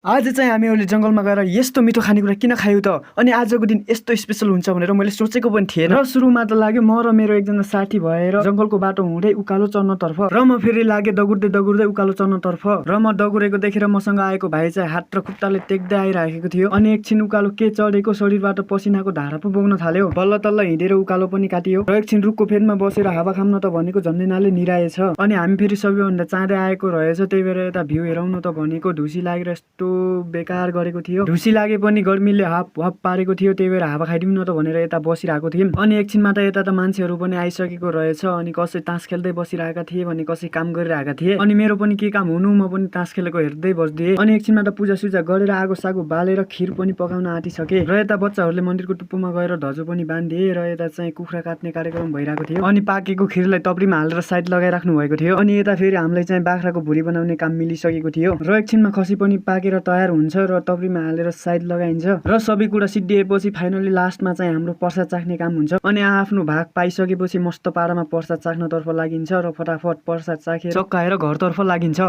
आज चाहिँ हामीहरूले जङ्गलमा गएर यस्तो मिठो खानेकुरा किन खायौँ त? अनि आजको दिन यस्तो स्पेसल हुन्छ भनेर मैले सोचेको पनि थिएन। र सुरुमा त लाग्यो म र मेरो एकजना साथी भएर जङ्गलको बाटो हुँदै उकालो चढ्नतर्फ, र म फेरि लागे दगुर्दै उकालो चढ्नतर्फ, र म दगुरेको देखेर मसँग आएको भाइ चाहिँ हात र खुट्टाले टेक्दै आइराखेको थियो। अनि एकछिन उकालो के चढेको शरीरबाट पसिनाको धारा पो बग्न थाल्यो। बल्ल तल्ल हिँडेर उकालो पनि काटियो र एकछिन रुखको फेदमा बसेर हावा खाम्न त भनेको झन्डै नाले निराएछ। अनि हामी फेरि सबैभन्दा चाँडै आएको रहेछ, त्यही भएर यता भ्यू हेराउन त भनेको ढुसी लागेर यस्तो बेकार गरेको थियो। ढुसी लागे पनि गर्मीले हाप हाप पारेको थियो, त्यही भएर हावा खाइदिउँ न त भनेर यता बसिरहेको थियौँ। अनि एकछिनमा त यता त मान्छेहरू पनि आइसकेको रहेछ। अनि कसै तास खेल्दै बसिरहेका थिए भने कसै काम गरिरहेका थिए। अनि मेरो पनि के काम हुनु, म पनि तास खेलेको हेर्दै बस्दिएँ। अनि एकछिनमा त पूजासुजा गरेर आगो सागो बालेर खिर पनि पकाउन आँटिसके। र यता बच्चाहरूले मन्दिरको टुप्पोमा गएर धजो पनि बाँधिदिए। र यता चाहिँ कुखुरा काट्ने कार्यक्रम भइरहेको थियो। अनि पाकेको खिरलाई टप्रीमा हालेर साइड लगाइराख्नु भएको थियो। अनि यता फेरि हामीलाई चाहिँ बाख्राको भुँडी बनाउने काम मिलिसकेको थियो। र एकछिनमा खसी पनि पाकेर तयार हुन्छ र टप्रीमा हालेर साइड लगाइन्छ। र सबै कुरा सिद्धिएपछि फाइनली लास्टमा चाहिँ हाम्रो प्रसाद चाख्ने काम हुन्छ। अनि आफ्नो भाग पाइसकेपछि मस्त पारामा प्रसाद चाख्नतर्फ लागिन्छ र फटाफट प्रसाद चाखेर चक्काएर घरतर्फ लागिन्छ।